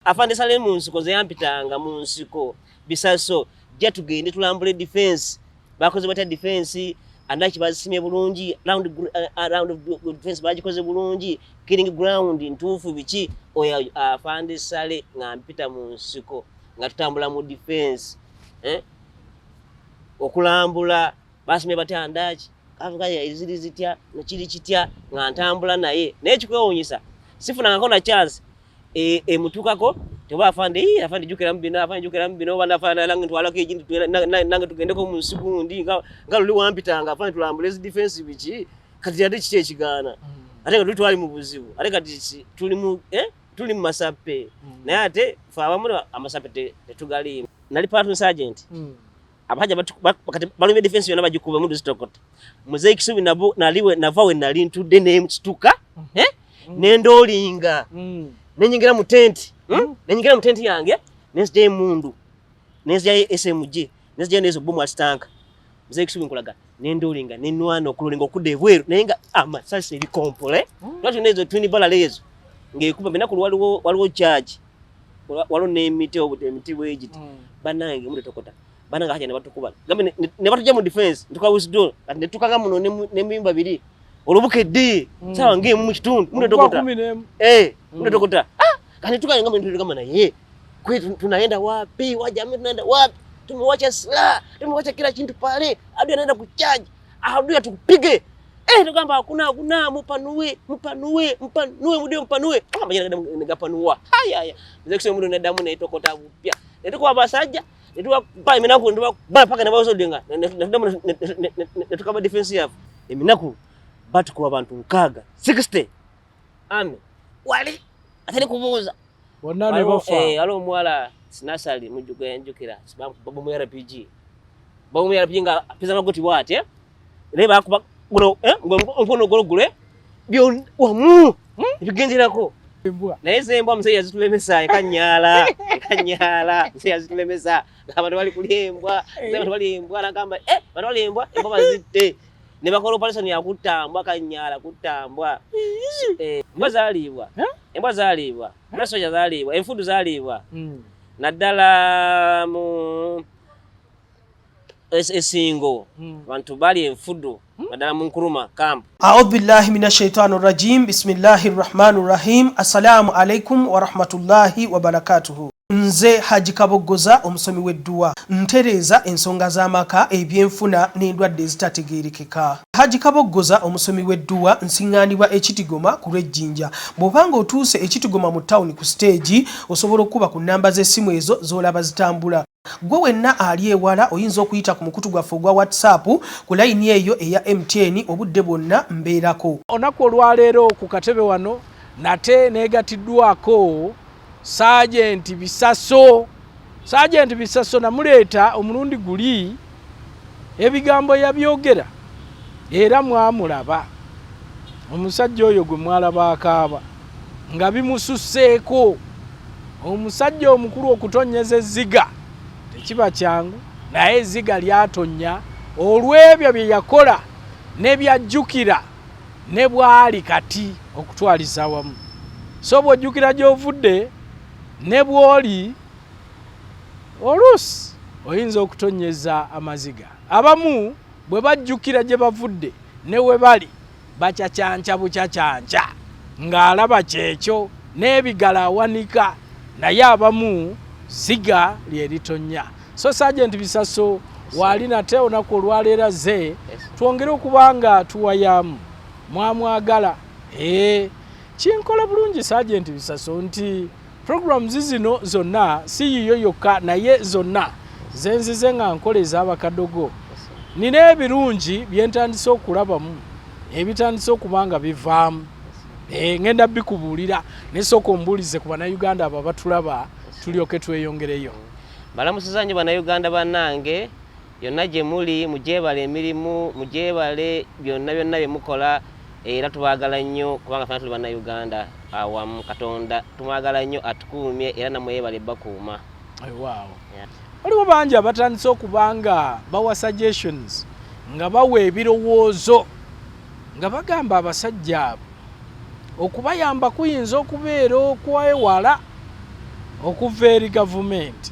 Afande Saleh mu nsiko ze yampitanga mu nsiko Bisaso, jja tugende tulambule defense. Bakoze batya defense? Andaki bazisimye bulungi, round defense bagikoze bulungi, killing ground ntuufu biki. Oyo Afande Saleh nga mpita mu nsiko nga tutambula mu defense, eh? Okulambula basimye batya andaki ziri zitya, nekiri kitya, nga ntambula naye. Naye kikwewuunyisa, sifunangako na chance emutuukako teba afande, "Ii, afande jjukiramu bino, afande jjukiramu bino, oba afande nange ntwalako egindi, nange tugendeko mu nsi gundi nga luli wampitanga, afande tulambule ezi defense biki." Kati ate kiki ekigaana? Ate nga tuli twali mu buzibu, ate kati tuli mu tuli mu masappe. Naye ate fe abamu amasappe tetugaliimu. Nali platoon sergeant. Abasajja kati balumye defense yonna, bagikuba emundu zitokota. Muzeeyi Kisubi nabo naliwe nava we nali ntudde nesituka, nendoolinga, nenyingira mu tenti, Nenyingira mu tenti yange, nenzija emundu, nenzija SMG, nenzija nezo bomu asitanka. Muzeeyi Kisubi nkulaga nendolinga, nenwana okulolinga okudda ebweru, naye nga amasasi ebikompole. Lwaki nezo twin barrel ezo ng'ekuba minaku, waliwo charge, waliwo n'emiti, emiti bwegiti. Bannange, emundu etokota. Bannange, haja ne batukuba gambe ne batujja mu defense, ntuka wisdom kati netukanga muno n'emiyumba biri olubukedde sawa ng'emu mu kitundu, mundu etokota. Eh, mundu etokota. Ah, kati tukanga ngambe tugamba, naye kwe tunaenda wapi? Wajamii, tunaenda wapi? Tumewacha silaha, tumewacha kila kintu pale, adui anaenda kuchaji, adui atukupige. Eh, tugamba hakuna, hakuna, mupanue, mupanue, mupanue, mudio mupanue. Kama jana negapanua. Haya haya. Mzee kusema mundu na damu naitokota bupya. Netukuwa abasajja, netuwa eminaku, netuwa ba paka ne bazo dinga. Netukaba defense yafu. Eminaku batukuba abantu 60, 60. Ame. Wali atali kubuuza. Bonna ne bafa. Eh, waliwo omuwala Sinasali mujjuka, njukira bamu RPG. Bamu RPG nga apiza magoti bw'ati, eh? Naye bakuba guno, eh, omukono ogwolugulu, byonna wamu ebigenderako. Embwa. Naye ze embwa musajja yazitulemesa ekanyala, ekanyala musajja yazitulemesa. Abantu bali kulya embwa, abantu bali embwa, nagamba, eh, abantu bali embwa, embwa bazitte ne bakola operation ya kutta mbwa, kanyala kutta mbwa. Eh, embwa zaliibwa. Eh? Embwa zaliibwa, nasoja zaliibwa, enfudu zaliibwa. Naddala mu esingo abantu bali enfudu, naddala mu Nkuruma camp. أعوذ بالله من الشيطان الرجيم، بسم الله الرحمن الرحيم. السلام عليكم ورحمة الله وبركاته. Nze Haji Kaboggoza, omusomi w'edduwa, ntereeza ensonga z'amaka, ebyenfuna n'endwadde ezitategeerekeka. Haji Kaboggoza, omusomi w'edduwa, nsiŋŋaanibwa Ekitigoma ku lw'Ejjinja. Bw'obanga otuuse Ekitigoma mu tawuni ku siteegi, osobola okuba ku nnamba z'essimu ezo z'olaba zitambula. Gwe wenna ali ewala oyinza okuyita ku mukutu gwaffe ogwa WhatsApp ku layini eyo eya MTN, obudde bwonna mbeerako. Olunaku olwaleero ku katebe wano nate neegatiddwako Saajenti Bisaso. Saajenti Bisaso namuleeta omulundi guli, ebigambo yabyogera era mwamulaba. Omusajja oyo gwe mwalaba akaaba nga bimususseeko, omusajja omukulu okutonnyeza ezziga tekiba kyangu, naye ezziga lyatonnya olw'ebyo bye yakola ne byajjukira ne bw'ali kati okutwaliza awamu. So bw'ojjukira gy'ovudde ne bw'oli, oluusi oyinza okutonnyeza amaziga. Abamu bwe bajjukira gye bavudde ne we bali, bacacanca bucacanca ng'alaba kyekyo n'ebigalo awanika, naye abamu ziga lye litonnya. So Sergeant Bisaso waali nate olunaku olwaleero ze twongere okuba nga tuwayamu mwamwagala. Ee, kinkola bulungi Sergeant Bisaso nti programs zino zonna si yiyo yokka, naye zonna zenzize nga nkola ez'abakadogo, nina ebirungi byentandise okulabamu, ebitandise okuba nga bivaamu. Ngenda bikubuulira, nesooka ombuulize ku Bannayuganda abo abatulaba, tulyoke tweyongereyo. Balamusiza nnyo Bannayuganda bannange yonna gye muli, mugyebale emirimu, mugyebale byonna byonna bye mukola, era tubaagala nnyo kubanga fena tuli Bannayuganda awamu. Katonda tumwagala nnyo, atukuumye, era namwe yeebale bakuuma. Waawo, waliwo bangi abatandise okuba nga bawa suggestions, nga bawa ebirowoozo, nga bagamba abasajja abo okubayamba kuyinza okubeera okwewala. okuva eri gavumenti.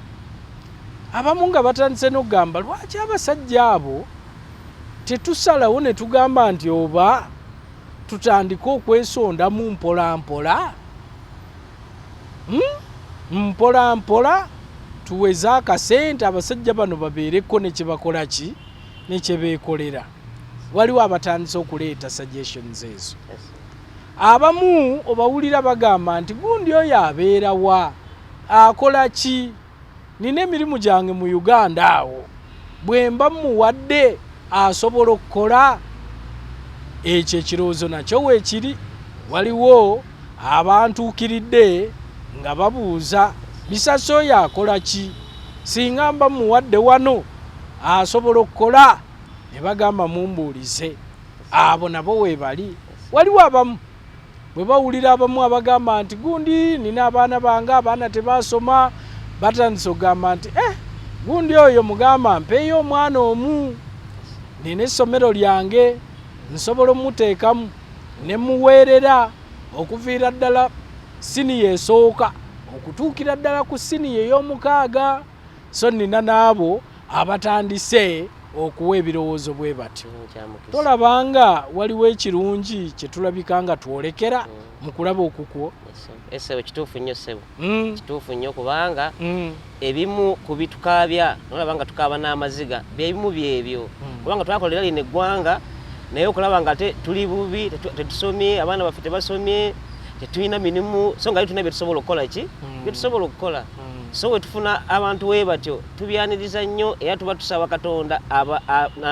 Abamu nga batandise n'okugamba lwaki abasajja abo tetusalawo ne tugamba nti oba tutandike okwesondamu mpola mpola, Mpola mpola tuweze akasente abasajja bano babeereko ne kye bakola ki ne kye beekolera. Waliwo abatandise okuleeta suggestions ezo. Abamu obawulira bagamba nti gundi oyo abeera wa, akola ki, nina emirimu gyange mu Uganda awo bwemba mmuwadde asobola okukola. Ekyo ekirowoozo nakyo weekiri. Waliwo abantuukiridde nga babuuza Bisasi oyo akola ki, singa mba mmuwadde wano asobola okukola, ne bagamba mumbuulize. Abo nabo weebali. Waliwo abamu bwe bawulira abamu abagamba nti gundi nina abaana bange abaana tebasoma, batandise okugamba nti gundi oyo mugamba mpeeyo omwana omu, nina essomero lyange nsobola omuteekamu ne muweerera okuviira ddala siniya esooka okutuukira ddala ku siniya ey'omukaaga. So nina n'abo abatandise okuwa ebirowoozo bwe batyo. Tolabanga waliwo ekirungi kye tulabika nga twolekera mu kulaba okukwo? Essebo kituufu nnyo ssebo. Kituufu nnyo kubanga ebimu ku bitukaabya nolaba nga tukaaba n'amaziga byebimu byebyo. Kubanga twakolera lino eggwanga naye okulaba nga ate tuli bubi, tetusomye, abaana baffe tebasomye, tetulina mirimu, so nga tulina bye tusobola okukola ki? Bye tusobola okukola. So we tufuna abantu we batyo tubyaniriza nnyo era tuba tusaba Katonda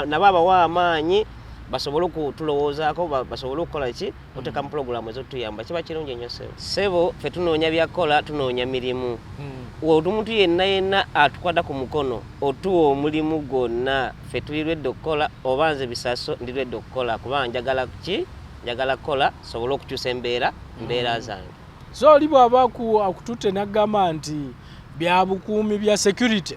nabo abawa amaanyi basobole okutulowoozaako, basobole okukola ki? Oteeka mu pulogulaamu ez'otuyamba, kiba kirungi nnyo ssebo. Ssebo ffe tunoonya byakukola, tunoonya mirimu. Omuntu yenna yenna atukwata ku mukono otuwa omulimu gwonna ffe tuli lwedde okukola, oba nze Bisaso ndi lwedde okukola kubanga njagala ki? Njagala kukola sobole okukyusa embeera zange. So oli bw'aba akututte n'agamba nti bya bukuumi bya security,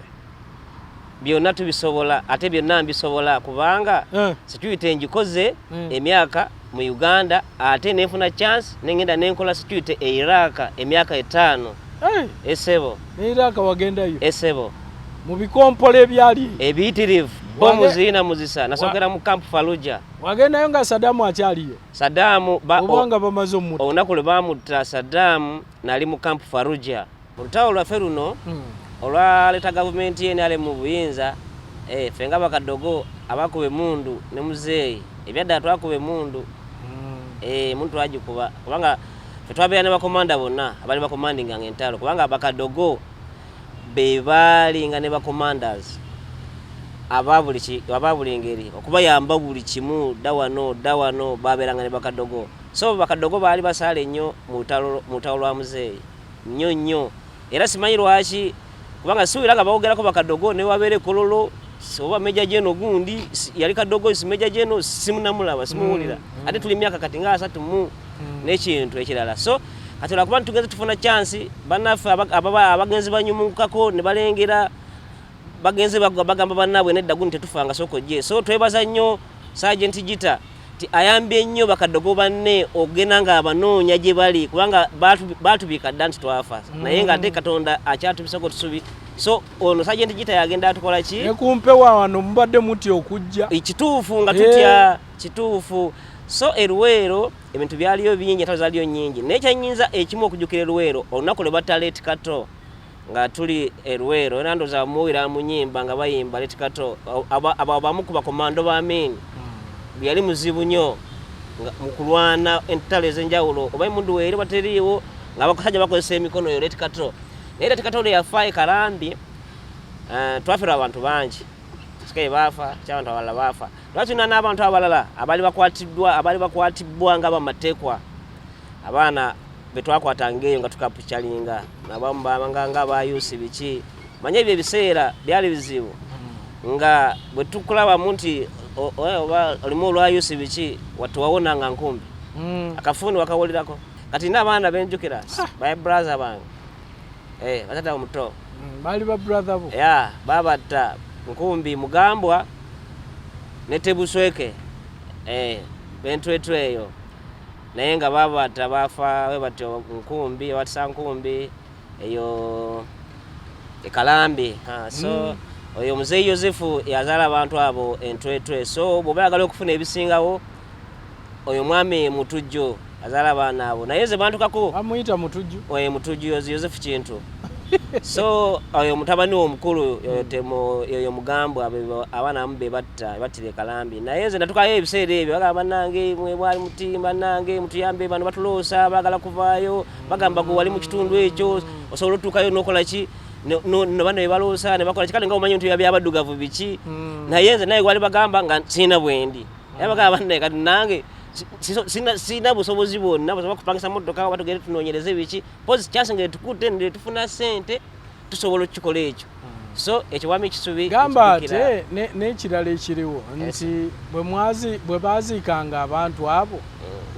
byonna tubisobola ate byonna mbisobola kubanga security ngikoze emyaka mu Uganda ate nenfuna chance nengenda nenkola security e Iraq emyaka 5. Esebo. Ne Iraq wagendayo? Esebo. Mu bikompola ebyali ebiyitirivu, bomu zirina muzisa. Nasookera mu Camp Fallujah. Wagendayo nga Saddam akyaliyo? Saddam oba nga bamaze omutta? Olunaku lwe baamutta Saddam nali mu Camp Fallujah. Mu lutalo lwaffe luno olwaleeta gavumenti ye NRM mu buyinza, ffe nga bakadogo abakuba emmundu ne muzeeyi, ebyaddala twakuba emmundu, emmundu twagikuba kubanga ffe twabeera ne bakomanda bonna abaali bakomandinganga entalo, kubanga bakadogo be baalinga ne bacommanders aba buli ngeri okubayamba buli kimu, dda wano dda wano, babeeranga ne bakadogo. So bakadogo baali basaale nnyo mu lutalo lwa muzeeyi nnyo nnyo, era simanyi lwaki kubanga siwulira nga bawogerako bakadogo ne wabeera Kololo oba Major General gundi yali kadogo, si Major General simunamulaba, simuwulira. Ate tuli myaka kati nga 30 n'ekintu ekirala. So kati olwakuba tugenze tufuna chance, bannaffe abagenzi banyumukako ne balengera bagenze bagamba bannaabwe nedda gundi tetufanga sooka ojje. So twebaza nnyo Sergeant Gita nti ayambye nnyo bakadogo banne okugenda nga abanoonya gye bali, kubanga baatubika dda nti twafa, naye nga ate Katonda akyatubisako tusubi. So ono Sergeant Gita yagenda atukola ki? Ne ku mpewa wano mubadde mutya okujja. Kituufu nga tutya, kituufu. So e Luweero ebintu byaliyo bingi, entalo zaaliyo nnyingi, naye kyannyinza ekimu okujjukira e Luweero olunaku lwe batta Late Kato nga tuli e Luweero, era ndowooza muwulira mu nnyimba nga bayimba Late Kato, abo abamu ku bakomando ba Amin yali muzibu nnyo mu kulwana entalo ez'enjawulo, oba emundu weeri oba teriiwo, nga abasajja bakozesa emikono eyo Late Kato. Naye Late Kato lwe yafa e Kalambi, twafiirwa abantu bangi, sikaye baafa, ky'abantu abalala baafa. Twali tulina n'abantu abalala abaali bakwatiddwa, abaali bakwatibwa nga bamateekwa, abaana be twakwatanga eyo nga tukapucalinga, abamu babanga nga abayusi biki. Manye ebyo ebiseera byali bizibu, nga bwe tukulabamu nti oba olimu olwayusi biki, tewawonanga nkumbi. Akafuuni wakawulirako. Kati nina abaana benjukira, ba brother bange, batata omuto. Baali ba brother bo? Yeah, babatta Nkumbi Mugambwa ne Tebusweke, bentwetwe eyo, naye nga babatta bafa we batyo. Nkumbi batisa Nkumbi, Eyo ekalambe. So oyo muzeeyi Yosefu yazaala abantu abo entwetwe. So bw'oba oyagala okufuna ebisingawo, oyo mwami Mutujju azaala abaana abo, naye nze bantukako. Bamuyita Mutujju? Oyo Mutujju Yosefu Kintu. So oyo mutabani we omukulu oyo Temo, oyo Mugambwe, abo abaana abamu be batta, battira ekalambi. Naye nze natukayo ebiseera ebyo, bagamba bannange mwe mwali muti, bannange mutuyambe, bano batuloosa, baagala kuvaayo, bagamba gwe wali mu kitundu ekyo osobola otuukayo n'okola ki? No bano be baloosa ne bakola ki? Kale nga omanyi nti byabaddugavu biki. Naye nze naye gwali bagamba nga sirina bwendi, naye bagamba bannaye kati nange sirina busobozi bwonna busobola kupangisa mmotoka oba tugende tunoonyereze biki, pozi chance nga etukutte ne tufuna ssente tusobola okukikola ekyo. So ekyo wami Kisubi gamba nkijjukira. Ate n'ekirala ekiriwo nti bwe baaziikanga abantu abo,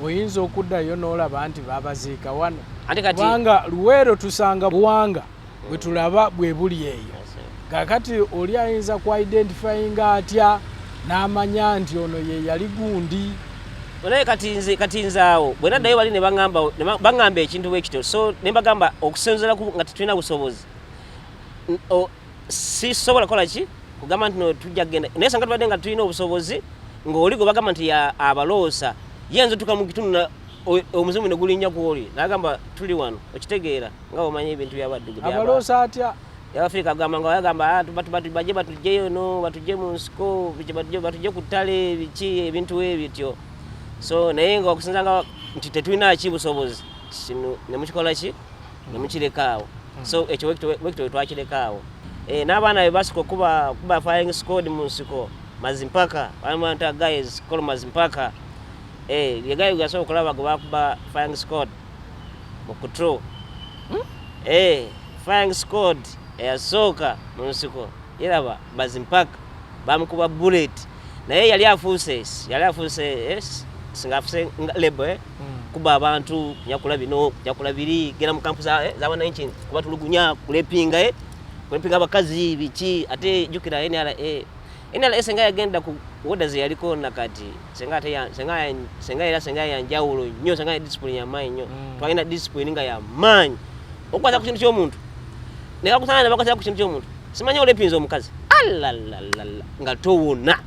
oyinza okuddayo n'olaba nti babaziika wano. Ate kati kubanga Luweero tusanga buwanga bwe tulaba bwe buli eyo. Kakati oli ayinza ku identifyinga atya n'amanya nti ono ye yali gundi? Naye kati nze awo bwe naddayo bali ne baŋŋamba ekintu bwe kityo, so ne mbagamba okusinziira ku nga tetulina busobozi, sisobola kukola ki kugamba nti no tujja kugenda, naye sanga tubadde nga tulina obusobozi ng'oli gwe bagamba nti abaloosa ye nze tuka mu kitundu omuzimu ne gulinnya ku oli n'agamba tuli wano, okitegeera nga omanyi ebintu byabaddugu. Abaloosa atya? Yabafirika agamba nga yagamba, "Ah, bajje batujjeyo no batujje mu nsiko, batujje ku ttale," biki ebintu ebityo. So naye nga okusinza nga nti tetulina ki busobozi kino ne mukikola ki ne mukireka awo. So ekyo wekito twakireka awo. N'abaana be basika okuba kuba firing squad mu nsiko Mazimpaka, bamwanta guys call Mazimpaka, ye guy gasobola okulaba gwe bakuba firing squad mu kutu. Firing squad eyasooka mu nsiko yeraba Mazimpaka, bamukuba bullet, naye yali afuuse singa afuuse nga rebel, kuba abantu, kunyakula bino, kunyakula biri, genda mu kampu z'abananchi kubatulugunya, kulepinga abakazi biki. Ate jjukira NRA, NRA senga yagenda ku woda ze yaliko nakati senga ate senga era senga yanjawulo nnyo, senga ya discipline yamaanyi nnyo. Twalina discipline nga yamaanyi okukwata ku kintu ky'omuntu nekakusanga ne bakwatira ku kintu ky'omuntu, simanyi olepinza omukazi alalalala nga towona,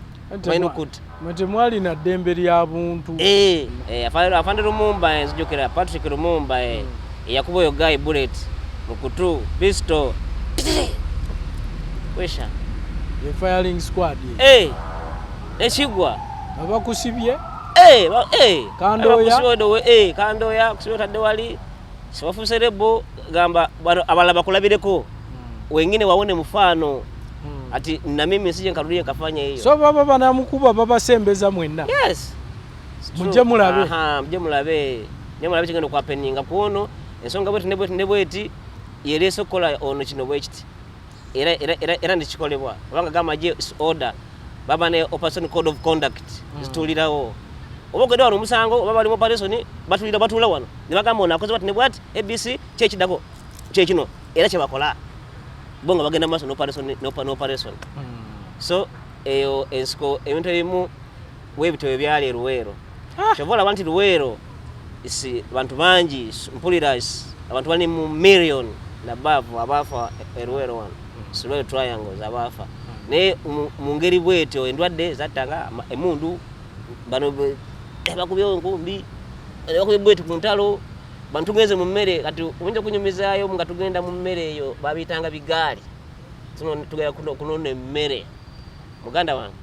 balina okutta. Mwe temwalina ddembe lya buntu. Eh, afande Lumumba, nzijukira Patrick Lumumba, eyakuba oyo guy bullet mu kutu, pistol wesha. Ye firing squad ye. Ekigwa. Nga bakusibye. Kandoya. Kandoya. Kandoya kusibye otadde wali siwafuuse rebel, gamba bano abalala bakulabireko, wengine waone mfano ati na mimi nsije nkarudie nkafanya hiyo. So baba banamukuba babasembeza mwenna. Yes. Mujje mulabe. Aha, mujje mulabe, mujje mulabe kigenda okwapeninga kuono ensonga bweti ne bweti ne bweti yereese okukola ono kino bwe kiti, era nekikolebwa kubanga gamba gye order baba ne operation code of conduct zituulirawo, oba ogende wano omusango oba bali mu operation batuulira, batuula wano ne bagamba ono akoze bati ne bwati abc kyekiddako kyekino, era kyebakola bo nga bagenda mu maaso n'operation. So eyo ensiko ebintu ebimu webityo bwe byali e Luweero. Kyova olaba nti Luweero isi bantu bangi mpulira abantu bali mu million nabavu abaafa e Luweero wano, si Luweero triangles abaafa, naye mu ngeri bwetyo endwadde zattanga emundu bano bakubyewo enkumbi, bakubye bweti ku ntalo, bantu tugenze mu mmere. Kati oyinza okunyumizaayo nga tugenda mu mmere eyo babiyitanga bigaali. Tugenda kunona emmere, muganda wange.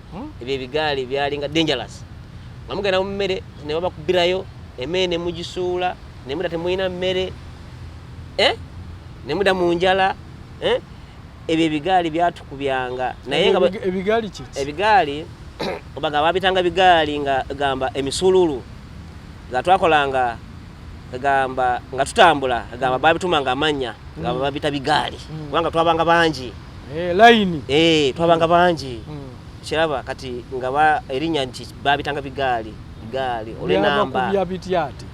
Ebyo ebigaali byalinga dangerous nga mugenda mu mmere ne babakubirayo emmere ne mugisuula ne muda temulina mmere, ne muda mu njala, eh? Ebyo ebigaali byatukubyanga naye nga Ebigaali kiki? Ebigaali oba nga babitanga bigaali nga gamba emisululu nga twakolanga gamba nga tutambula gamba babitumanga amannya nga babita bigaali kubanga twabanga bangi. Layini. Twabanga bangi. Kiraba kati nga erinnya nti babitanga bigaali, bigaali olw'enamba. Byabakubya bitya ate?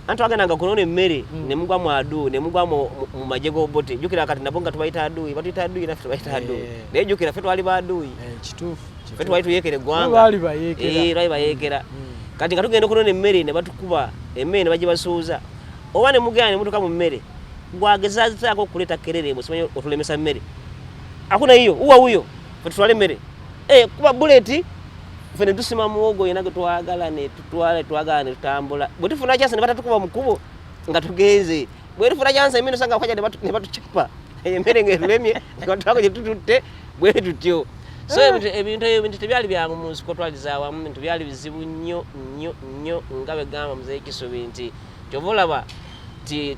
Anti twagendanga kunona emmere ne mugwa mu adui ne mugwa mu magye g'Obote. Jjukira kati nabo nga tubayita adui, batuyita adui, naffe tubayita adui. Naye jjukira ffe twali ba adui. Kituufu. Ffe twali tuyeekera eggwanga. Baali bayeekera. Baali bayeekera. Kati nga tugenda okunona emmere ne batukuba emmere ne bagibasuuza oba ne mugenda ne mutuuka mu mmere. Gwagezaako okuleeta kerere musimanyi otulemesa mmere, hakuna hiyo, uwa huyo, fe tutwale emmere. Eh, kuba bullet ffe ne tusima muwogo yena gwe twagala ne tutwala, twagala ne tutambula. Bwe tufuna chance ne batatukuba mu kkubo nga tugenze, bwe tufuna chance emene osanga bakaja ne batucapa emmere ng'etulemye nga twako gye tututte bwe tutyo. So ebintu tebyali byangu mu nsiko, twaliza awamu, ebintu byali bizibu nnyo nnyo nnyo, nga bwe gamba Muzeeyi Kisubi nti kyova olaba nti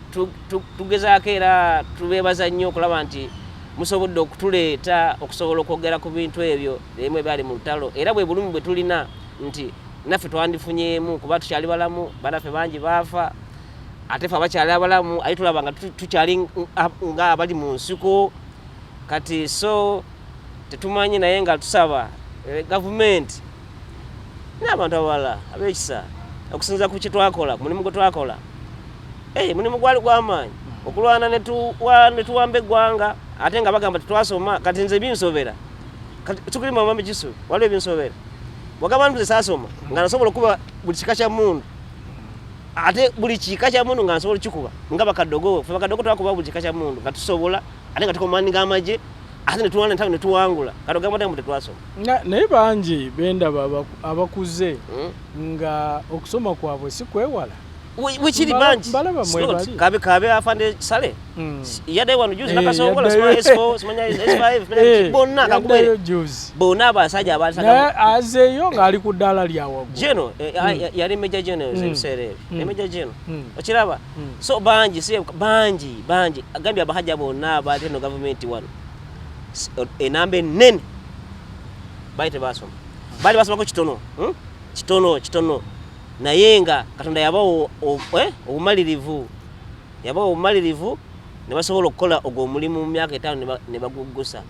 tugezaako era tubeebaza nnyo okulaba nti musobodde okutuleeta okusobola okwogera ku bintu ebyo ebimu ebyali mu lutalo, era bwe bulumi bwe tulina nti naffe twandifunyeemu kuba tukyali balamu, banaffe bangi baafa, ate ffe abakyali abalamu aye tulaba nga tukyali nga abali mu nsiko kati, so tetumanyi, naye nga tusaba gavumenti n'abantu abalala ab'ekisa okusinziira ku kye twakola, ku mulimu gwe twakola. Mulimu gwali gw'amaanyi okulwana ne tuwamba eggwanga, ate nga bagamba tetwasoma. Kati nze binsobera, kati tukulima mwami Kisubi, waliwo ebinsobera bwagamba nti nze saasoma nga nasobola okuba buli kika kya mundu, ate buli kika kya mundu nga nsobola okukikuba nga bakadogo. Ffe bakadogo twakuba buli kika kya mundu nga tusobola, ate nga tukomandinga amagye, ate ne tulwana entalo ne tuwangula. Kati ogamba otya mbu tetwasoma? Naye bangi bendaba abakuze nga okusoma kwabwe si kwewala. Wekiri bangi. Mbalaba mwebali. Kabe kabe afande Sale yaddayo wano juzi nakasongola, simanya S4, simanya S5, bonna kakubere juzi bonna abasajja abasajja. Naye azeeyo ng'ali ku ddaala lya waggulu. General, yali major general ebiseera ebyo, major general, okiraba? So bangi, si bangi, bangi agambye abahajja bonna abaali eno gavumenti wano, enamba ennene baali tebasoma, baali basomako kitono, Kitono kitono, naye nga Katonda yabawa obumalirivu, yabawa obumalirivu ne basobola okukola ogwo omulimu mu myaka 5 ne baguggusa.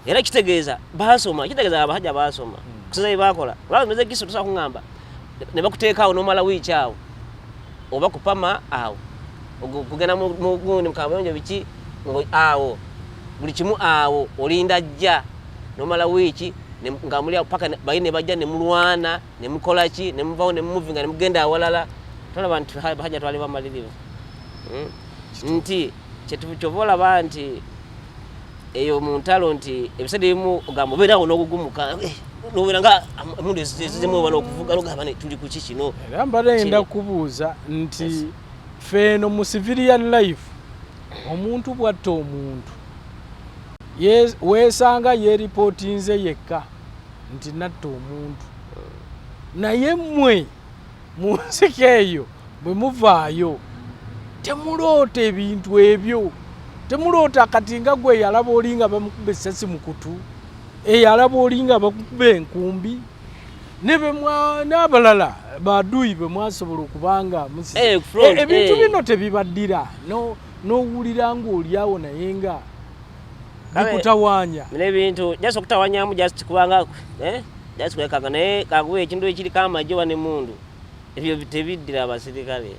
Era kitegeeza basoma, kitegeeza abahajja basoma kusinza bye bakola. Olaba Kiso, tosobola kuŋŋamba ne bakuteeka awo n'omala wiiki awo oba kupama awo kugenda mu gundi mukabayonjo biki awo buli kimu awo olinda jja nomala wiiki nga muli awo paka bali ne bajja ne mulwana ne mukola ki ne muvawo ne mumuvinga ne mugenda awalala. Tolaba nti hajja twali bamalirivu, Nti kyova olaba nti eyo mu ntalo nti ebiseera ebimu ogamba obeerawo n'ogugumuka, nobeera nga emundu ezizemu ewala okuvuga nogamba tuli ku ki kino. Era mbadde ngenda kubuuza nti ffe eno mu civilian life omuntu bw'atta omuntu weesanga yeeripootinze yekka nti natta omuntu, naye mmwe mu nsiko eyo bwe muvaayo temuloota ebintu ebyo, temuloota. Kati nga gwe eyalaba oli nga bamukuba essasi mu kutu, eyalaba oli nga bakuba enkumbi, n'abalala baduyi bwe mwasobola okubanga ebintu bino tebibaddira n'owulira ng'oli awo naye nga bikutawaanya. N'ebintu just okutawanyamu, just kubanga just kwekanga, naye kakuba ekintu ekiriko amagye oba n'emmundu ebyo tebiddira abasirikale.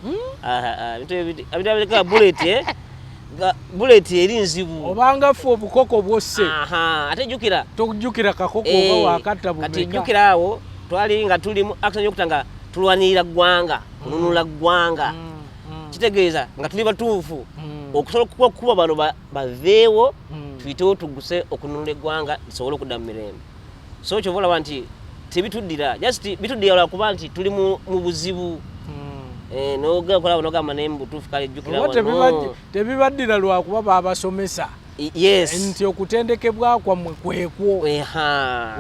Ebintu ebiriko bullet, bullet eri nzibu. Obanga ffe obukoko bwosse. Ate jjukira Tojjukira kakoko oba wakatta bumeka. Kati jjukira awo twali nga tuli mu action yokuta nga tulwanirira ggwanga, kununula ggwanga, kitegeeza nga tuli batuufu okusobola okukuba bano baveewo, tuyitewo tuguse okununula eggwanga lisobole okudda mu mirembe. So kyova olaba nti tebituddira, just bituddira lwakuba nti tuli mu buzibu. Nokulaba nogamba naye mu butuufu kale jjukira. Tebibaddira lwakuba babasomesa nti okutendekebwa kwammwe kwekwo,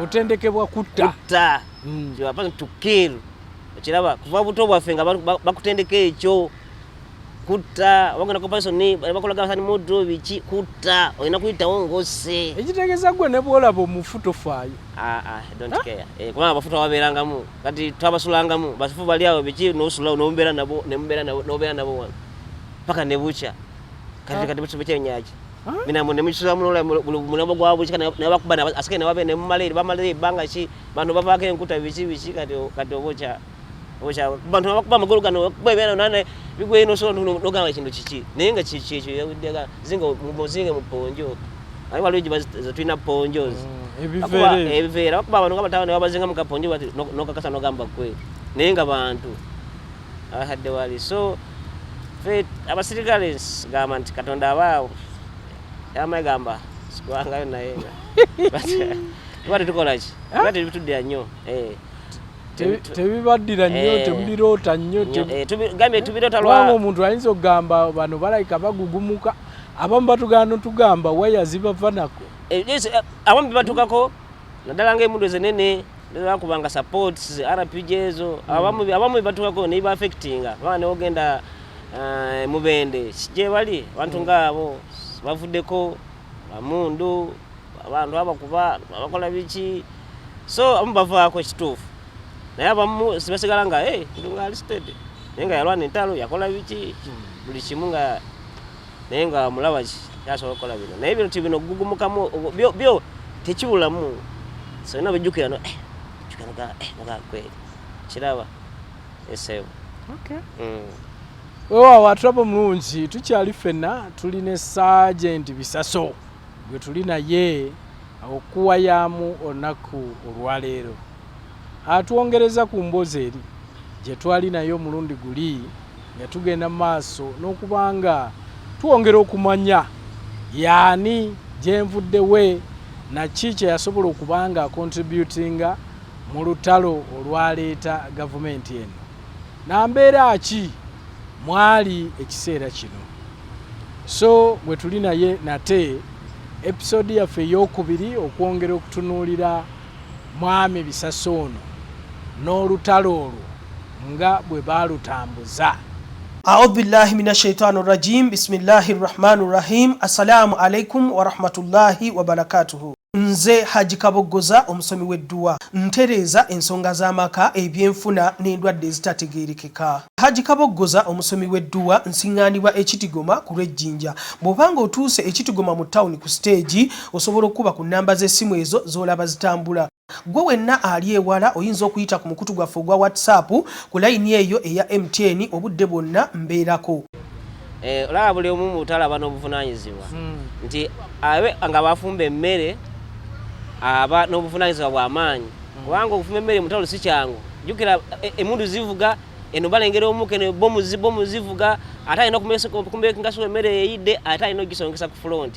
otendekebwa kutta. Kutta, to kill. Okiraba kuva buto bwaffe nga bakutendeka ekyo kutta, bagenda ku operation bakolaga sani muddo biki kutta, olina kuyitawo ng'osse. Ekitegeeza gwe ne bwolaba omufu tofaayo. Ah, ah, don't care. Kubanga abafu twababeerangamu, kati twabasulangamu, bafu bali awo biki n'osulawo n'obeera nabo nemubeera nabo n'obeera nabo wano paka ne bukya. Kati kati bukyenyaki minambo ne mukisulamu mulambo gwa bukya ne bakuba asike ne babeera ne mumala eri bamala ebbanga ki bano bavaako enkuta biki biki kati kati oba okya bantu bakuba amagulu gano bakuba ebyana nane bigweyo nosobola nogamba kintu kiki naye nga kiki ekyo yawuddega zinga muzinge mu ponjo aye waliwo gye zetulina ponjos ebiveera bakuba abantu nga bataano ne babazinga mu kaponjo bati nokakasa nogamba kwe naye nga bantu abakadde wali. So Ffe abasirikale gamba nti Katonda aba yamaye gamba sigwangayo naye tuba tetukola ki, tuba tebituddira nnyo. Tebibaddira nnyo. Temubiroota nnyo. Gambye tubiroota. Kubanga omuntu ayinza okugamba bano balayika bagugumuka, abamu batugana tugamba waya zibava nako. Yes, abamu bibatuukako naddala ng'emundu ezenene bakubanga supports RPG ezo, abamu bibatuukako ne biba-affectinga kubanga newogenda Mubende gye bali abantu ngaabo bavuddeko bamundu, abantu abakuba abakola biki, so abamu bavaako ekituufu, naye abamu sibasigala nga hey, nga ali steady, naye nga yalwana entalo, yakola biki, buli kimu, nga naye nga mulaba ki kyasobola okukola bino, naye bino ti bino gugumukamu byo tekibulamu. So olina bijjukira no jjukira noga noga kweri kiraba esebo. Weewaawo, atulaba omulungi, tukyali ffenna tuli ne Sergeant Bisaso gwe tuli naye okuwayaamu olunaku olwaleero. Atwongereza ku mboozi eri gye twali naye omulundi guli nga tugenda mu maaso n'okuba nga twongera okumanya yaani, gyenvuddewe, naki kye yasobola okuba nga acontributinga mu lutalo olwaleeta gavumenti eno, na mbeera ki mwali ekiseera kino. So bwe tuli naye nate episode yaffe eyokubiri okwongera okutunuulira Mwami Bisaso ono n'olutalo olwo nga bwe baalutambuza. Audhu billahi min ashaitani rajim, bismillahi rrahmani rrahim. Assalamu alaikum warahmatullahi wabarakatuhu. Nze Haji Kaboggoza, omusomi w'edduwa, ntereeza ensonga z'amaka, ebyenfuna n'endwadde ezitategeerekeka. Haji Kaboggoza, omusomi w'edduwa, nsiŋŋaanibwa Ekitigoma ku lw'Ejjinja. Bw'oba nga otuuse Ekitigoma mu tawuni ku siteegi, osobola okukuba ku nnamba z'essimu ezo z'olaba zitambula. Gwe wenna ali ewala oyinza okuyita ku mukutu gwaffe ogwa WhatsApp ku layini eyo eya MTN, obudde bwonna mbeerako. Olaba buli omu mutalaba n'obuvunanyizibwa nti abe nga bafumba emmere aba n'obuvunanyizibwa bw'amaanyi, kubanga okufumba emmere mutalo si kyangu. Jjukira emundu zivuga eno, balengera omuka eno, bomu zivuga, ate alina okumakinga sure emmere eyidde, ate alina ogisongesa ku front.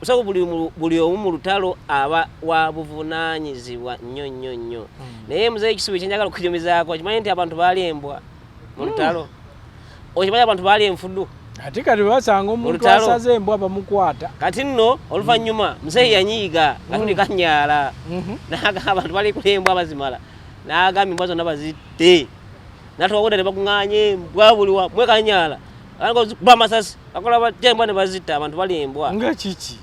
So buli omu mu lutalo aba wa buvunanyizibwa nnyo nnyo nnyo. Naye muzeeyi Kisubi, kyenjagala okunyumizaako, kimanyi nti abantu baali embwa mu lutalo. Okimanyi abantu baali enfudu? Ate kati basanga omuntu Olutalo. asaze embwa bamukwata. Kati nno oluvannyuma muzeeyi yanyiiga nga tuli Kanyaala, n'agamba abantu bali kulya embwa bazimala, n'agamba embwa zonna bazitte, natuwawuda ne bakuŋŋaanya embwa buli wamwe Kanyaala, kuba amasasi bakola batya, embwa ne bazitta. Abantu bali embwa. Nga kiki?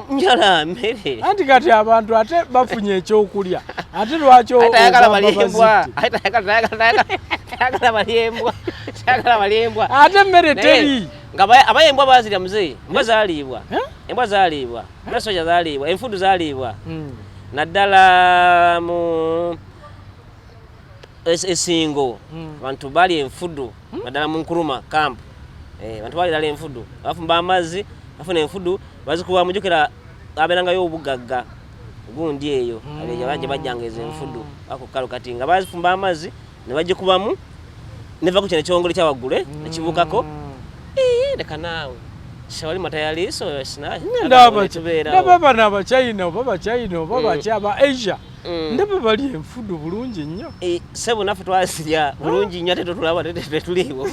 Njala, mmere. Anti kati abantu ate bafunye ekyokulya, ate lwaki Ate tayagala ogamba balya embwa. bazitte? Ate tayagala balya embwa, tayagala balya embwa. Ate emmere Naye teri. nga abaye embwa bazirya muzeeyi, embwa zaliibwa. Eh? Embwa zaliibwa, nasoja zaliibwa, enfudu zaliibwa, naddala mu esingo. Abantu bali enfudu, naddala mu Nkuruma camp. Abantu bali ddala enfudu, bafumba amazzi, bafuna enfudu bazikuba. Mujukira abeerangayo obugagga gundi eyo gye bajjanga ezo enfudu ako kalo. Kati nga bazifumba amazzi ne bagikubamu neva ku kino ekyongole kyawaggulu nekibuukako. Leka naawe, sewali matayaliiso. Ndaba bano Abachina oba Bachina oba baki aba Asia, ndaba bali enfudu bulungi nnyo. Sebo, naffe twazirya bulungi nnyo, ate totulaba tetuliiwo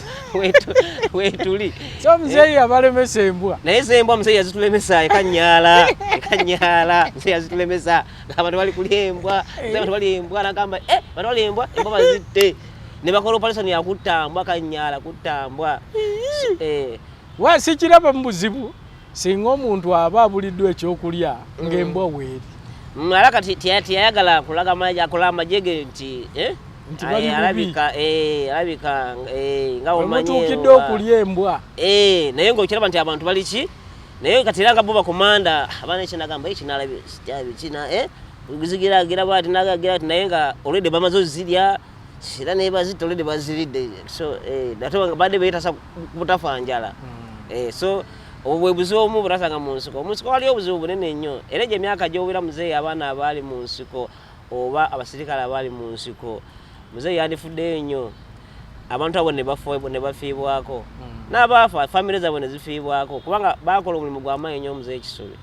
wetuli. So muzeeyi abalemesa embwa? Naye ze embwa muzeeyi yazitulemesa Ekanyaala. Ekanyaala muzeeyi yazitulemesa, abantu bali kulya embwa. Abantu bali embwa, nagamba abantu bali embwa, embwa bazitte, ne bakola operation yakutta mbwa Kanyaala, kutta mbwa. Wa sikiraba mu buzibu singa omuntu aba abuliddwa ekyokulya ng'embwa weeri. Ala kati teyayagala kulaga akola amagye ge nti Nti bali bubi. Alabika nga omanyi Wemutuukidde okulya embwa. Naye ng'okiraba nti abantu bali ki, naye kati era nga bo bakomanda abaana ekinagamba ekinalabi kina zigiragira bwati nagagira ati, naye nga already bamaze ozirya era nebazitta, already baziridde. So ate badde beetasa butafa njala. So obwo bwe buzibu obumu butasanga mu nsiko. Mu nsiko waliyo obuzibu bunene nnyo, era egyo emyaka gy'obeera muzeeyi, abaana abaali mu nsiko oba abasirikale abaali mu nsiko, muzeeyi yandifuddeyo nnyo. Abantu abo ne bafiibwako n'abaafa, famire zaabwe ne zifiibwako, kubanga bakola omulimu gwa maanyi nnyo omuzeeyi Kisubi.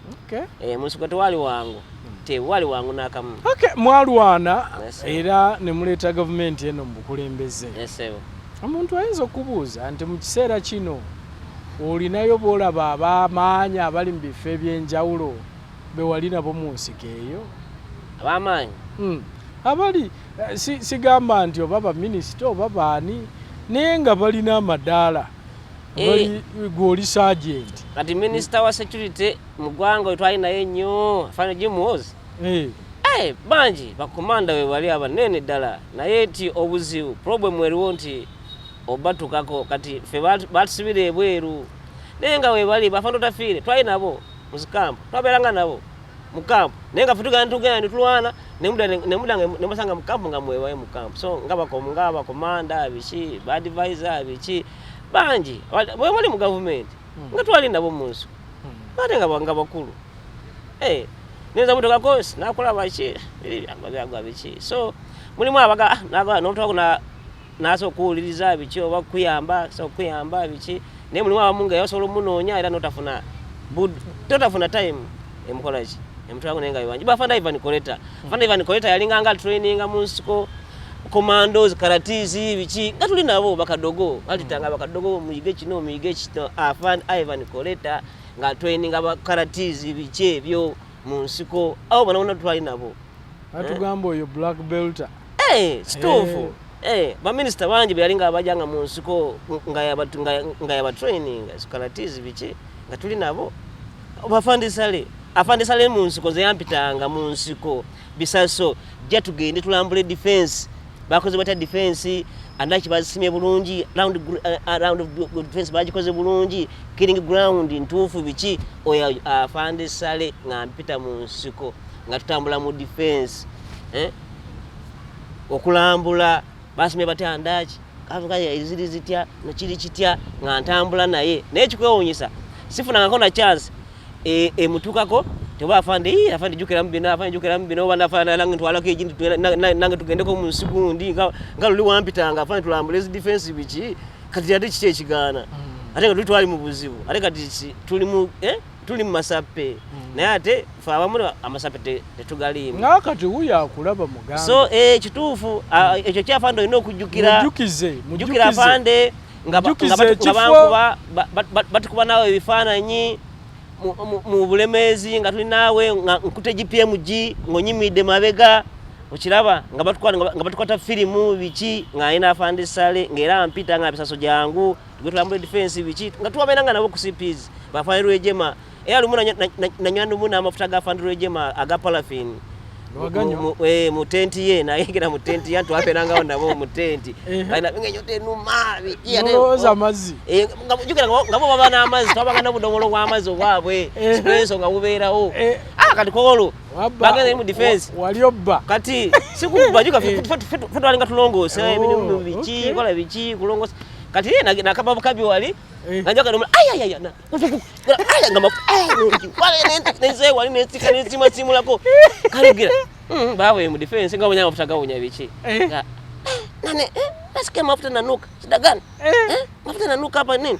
Mu nsiko tewali wangu, tewali wangu n'akamu. Okay, mwalwana era ne muleeta gavumenti eno mu bukulembeze. Omuntu ayinza okubuuza nti mu kiseera kino olinayo b'olaba ab'amaanyi abali mu bifo eby'enjawulo be wali nabo mu nsiko eyo? Ab'amaanyi? Abali sigamba nti oba baminisita oba baani, naye nga balina amadaala, bali gw'oli sergeant. Kati minisita wa security mu ggwanga oyo twali naye nnyo, Afande Jim Muhoozi. Bangi bakomanda we bali abanene ddala, naye nti obuzibu problem eriwo nti obatukako kati ffe batusibira ebweru, naye nga webali bafande Otafiire twali nabo mu zikampu, twabeeranga nabo mu kampu, naye nga ffe tugenda netulwana nemusanga mu kampu nga mwebayo mu kampu. So nga bakomanda biki, ba advisor biki, bangi bwe bali mu gavumenti nga twali nabo mu nsiko, ate nga bakulu. Neza mutokako nakulaba ki biri byagwa byagwa biki. So mulimu abaga n'otwako nasobola okuwuliriza biki oba kuyamba, sobola okuyamba biki, naye mulimu abamu nga yasobola omunoonya era notafuna totafuna time emukola ki emutwako, naye nga bibangi. Bafanda Ivan Koleta, Afande Ivan Koleta yalinga nga traininga mu nsiko commandos, karatis biki, nga tuli nabo bakadogo, batutanga bakadogo muyige kino muyige kino. Afande Ivan Koleta nga traininga ba karatis biki ebyo mu nsiko, abo bona bona twali nabo. Batugamba oyo black belter. Kituufu. Baminisita bangi beyali nga bajanga mu nsiko nga yabatraininga karatis biki, nga tuli nabo. Bafande Sale, Afande Sale mu nsiko ze yampitanga mu nsiko bisaso, jja tugende tulambule defense, bakoze batya defense, andaki bazisimye bulungi, round of defense bagikoze bulungi, killing ground ntuufu biki. Oyo Afande Sale nga mpita mu nsiko nga tutambula mu defense, okulambula basimye batya andaki eziri zitya nokiri kitya, nga ntambula naye. Naye kikwewuunyisa sifunangako na chance emutuukako teba afande, "Ii, afande jjukiramu bino, afande jjukiramu bino," oba afande nange ntwalako egindi, nange tugendeko mu nsi gundi nga luli wampitanga afande tulambule ezi defense biki. Kati ate kiki ekigaana? Ate nga tuli twali mu buzibu, ate kati tuli mu masappe, naye ate fe abamu amasappe tetugaliimu. Nga kati wuyo akulaba muganda. So kituufu, ekyo kyafande olina okujjukira. Mujjukize. Jjukira afande Mujjukize nga ekifo. bankuba batukuba naawe ebifaananyi mu Bulemeezi nga tuli naawe, nga nkute GPMG ng'onyimidde mabega, okiraba nga batukwata firimu biki, nga alina Afande Sale ng'era mpita nga bisaso jangu tugwe tulambule defense biki, nga tuwabeeranga nabo ku CPs bafande Rwejema. Era lumu nanywa lumu n'amafuta ga Afande Rwejema aga paraffin. Waganywa? Mu tenti ye, nayingira mu tenti ye, twabeerangawo nabo mu tenti. Alina ng'ennyota enuma biki, Nolowooza amazzi. Nga jjukira nga bo baba n'amazzi, twabanga n'obudomolo bw'amazzi obwabwe, sipenso nga bubeerawo. Ah, kati kwolwo bagenda eri mu defense. Wali obba. Kati sikubba, jjuka ffe twalinga tulongoose emirimu biki, kola biki kulongoosa. Kati ye nakaba bukabi wali nga njaga nomu ayayaya na aya nga nenze wali nensika nensimasimulako kaligira bawe mu defense nga wonya amafuta gawunya biki. Nga nane nasikia mafuta nanuka, shida gani? Mafuta nanuka hapa nini?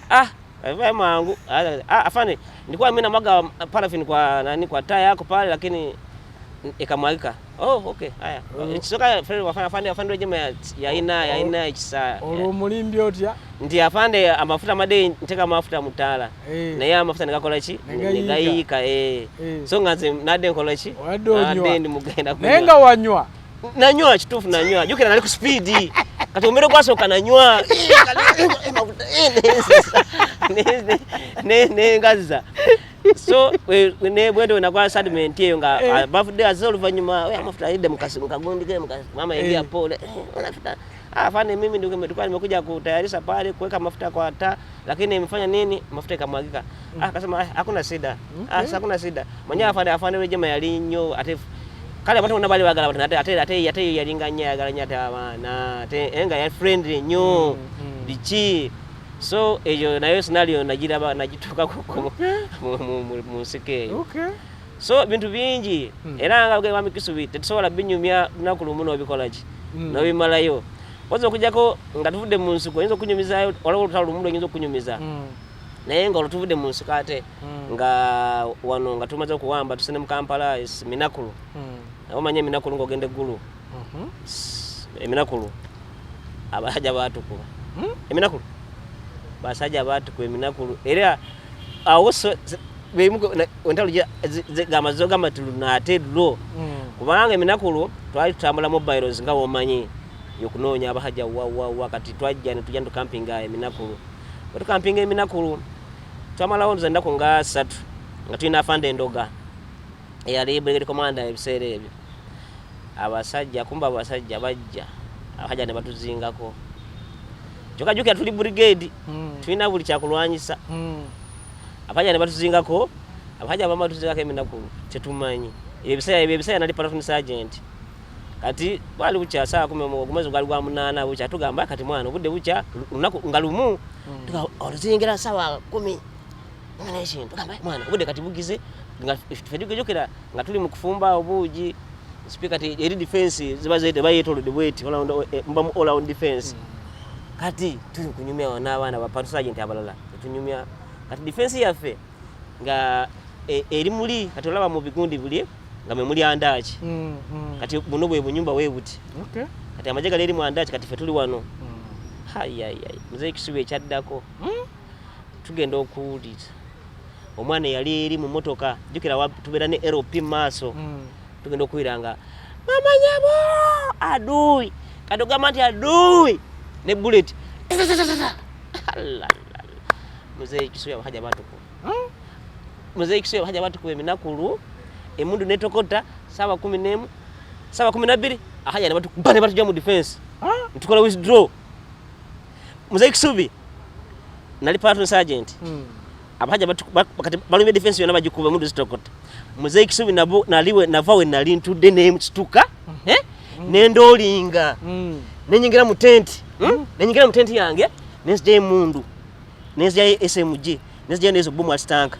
Ah, vae mangu. Ah, afande, nilikuwa mimi namwaga paraffin kwa nani, kwa taa yako pale, lakini ikamwagika. Oh, okay, haya. Kisoka afande, afande Rwejema yalina ekisa. Olwo omulimbi otya? Nti afande amafuta madde nteeka amafuta mu ttaala, naye amafuta negakola ki? Ne gayiika. Negayiika. So nga nze nadde nkola ki? Wadde onywa. Nadde ndi mugenda kunywa. Naye nga wanywa. Nanywa, kituufu nanywa. Jjukira nali ku speed, kati omumiro gwasooka nanywa. Kati, amafuta, nenzisa, nengazza. So bwendo nakola statement eyo nga bavudde aze oluvannyuma, amafuta ayidde mu kagundi ke mama ingia pole, mafuta. Ah, afande, mimi ndio nilikuwa nimekuja kutayarisha pale kuweka mafuta kwa taa, lakini imefanya nini, mafuta ikamwagika. Ah, akasema, "Ah, hakuna shida." Ah, hakuna shida. Mwenyewe afande Rwejema yali nnyo ate kale abantu bonna bali baagala abantu, ate yalinga nnyo ayagala nnyo ate abaana ate nga yali friendly nnyo biki. So eyo nayo scenario nagiraba nagituukako mu nsiko eyo. So bintu bingi era nga bwe Mwami Kisubi tetusobola binyumya lunaku lumu n'obikola ki n'obimalayo. Waza okujjako nga tuvudde mu nsiko oyinza okunyumizaayo, waliwo olutalo lumu lwoyinza okunyumiza. Naye nga olwo tuvudde mu nsiko ate nga wano nga tumaze okuwamba tusene mu Kampala is Minakulu. Omanyi Eminakulu ng'ogenda eggulu. Eminakulu abasajja baatukuba. Eminakulu basajja baatukuba Eminakulu era awo so entalo gamba zogamba ti luno ate lwo kubanga Eminakulu twali tutambula mobiles nga womanyi yokunoonya abahajja wawawa. Kati twajja netujja netukampinga Eminakulu. Bwe tukampinga Eminakulu twamalawo nza ennaku nga 3 nga tulina afande Endoga eyali brigade commander ebiseera ebyo. Abasajja kumba abasajja bajja abahajja ne batuzingako, kyokka jjukira tuli brigade, tulina buli kyakulwanyisa. Abahajja ne batuzingako, abahajja abamu batuzingako Eminakulu tetumanyi ebyo ebiseera nali platoon sergeant. Kati bwali bukya saa 10, omwezi gwali gwa 8, bukya tugamba kati mwana obudde bukya lunaku nga lumu. Oluzingira saawa 10 ekintu tugamba mwana obudde kati bugize nga ffe tugejokera nga tuli mu kufumba obuugi speaker ti eri defense ziba zete bayetolodde bweti muba mu all round defense. Kati tuli kunyumya awo n'abaana ba platoon sergeant abalala tetunyumya. Kati defense yaffe nga eri muli kati olaba mu bigundi buli nga mwe muli andaaki. Kati buno bwe bunyumba bwe buti. Kati amagye gali eri mu andaaki, kati ffe tuli wano. Hayayay, muzeeyi Kisubi ekyaddako tugenda okuwulira omwana eyali eri mu motoka, jjukira tubeera ne LP mu maaso. Tugenda okuwulira nga mama nyabo adui, kati ogamba nti adui ne bullet. Muzeeyi Kisubi abahajja batukuba. Muzeeyi Kisubi abahajja batukuba Eminakulu, emundu netokota saawa 11, saawa 12 ahajja ne batukuba ne batujja mu defense ntukola withdraw. Muzeeyi Kisubi nali platoon sergeant. Abahajja kati balumye defense yonna bagikuba, emundu zitokota. Muzeeyi Kisubi nabo naliwe nava we nali ntudde nesituka, eh? Nendolinga nenyingira mu tenti, Nenyingira mu tenti yange nenzija emundu, nenzija SMG, nenzija nezo bomu asitanka.